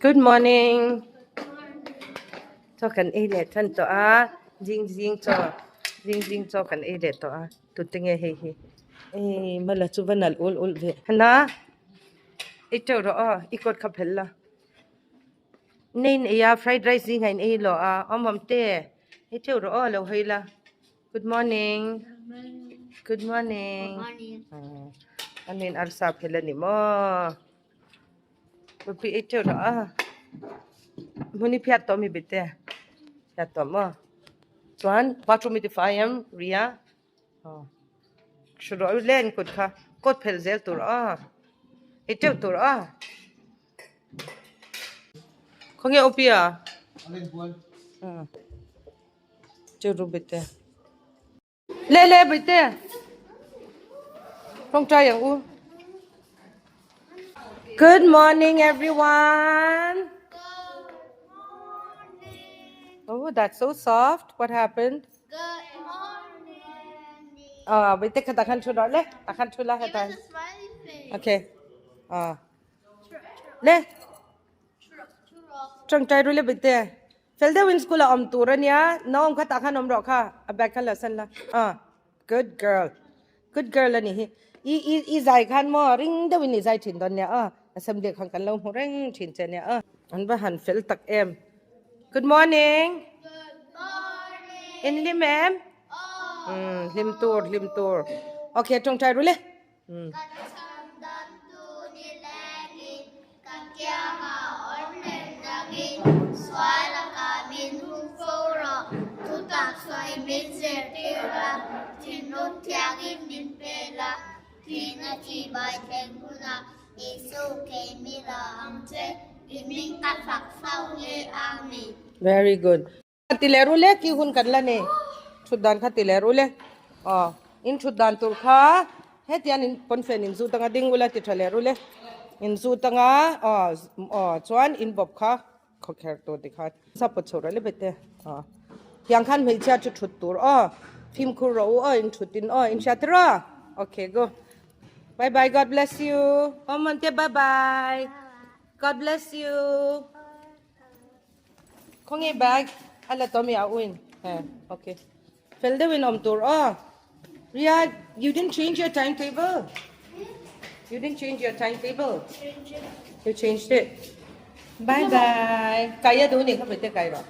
Good morning. Chaw kan ei leh tan tawh a, zing zing chaw zing zing chaw kan ei leh tawh a, tute nge hei hi ei mala chu va nalh ul ul ve hana ei teuh rawh aw i coat kha phel la nei in ei a fried rice zing ah in ei lawh a awm awm te ei teuh rawh aw lo hawi la good morning good morning anin arsa phel a ni maw. Rupi ei teuh rawh a. Hmun i phiat tawh mi bete. Phiat tawh maw? Chuan bathroom i tifai em ria. Aw. Hru rawh u len kut kha kawt phel zel tur a. Ei teuh tur a. Khawnge Upia? Teuh ru bete. Le le bawihte tawngtai ang u. Good morning everyone. Oh, that's so soft. What happened? Good morning. Ah, bawihte kha takhan thu rawh le. Takhan thu la Give hetan. us a smiley face. Okay. Ah. Le. Tawngtai ru le bawihte. Fel deuhin school a awm tur a nia, naawm kha tah khan awm rawh kha, a bag kha la san la, ah good girl, good girl a nih hi, i i i zai khan maw ring deuhin i zai thin dawn nia aw, assembly ah khan kan lo hmu reng thin che nia aw. An va han fel tak em. Good morning. Good morning. In hlim em? Umm hlim tur hlim tur. Okay tawngtai ru le. Kan chhan dan tu ni lengin kan kiangah awm reng dangin sual a kah min hung fo rawh. Thutak sawi min zirtir a, thinlung thiangin min pel a, thihna chi bai thleng hunah Isu kei mi la ang che, i hming ka fak fo nge Amen. Very good. Ti leh ru le ki hun kan la nei thut dan kha ti leh ru le aw in thut dan tur kha hetian in pawnfen in zut anga ding ula ti tha leh ru le in zut anga aw aw chuan in bawp kha khawkher tur ti khan sa pawt chho rawh le bete aw tiang khan hmeichhia chu thut tur aw fimkhur rawh u aw in thut in aw in hriat rawh okay go bye bye god bless you aw mante bye bye god bless you. Khawnge bag a la tawh mi a uin he okay fel deuhin awm tur aw Ria you didn't change your timetable you didn't change your timetable you changed it bye bye kai a duh ni kha bete kai rawh.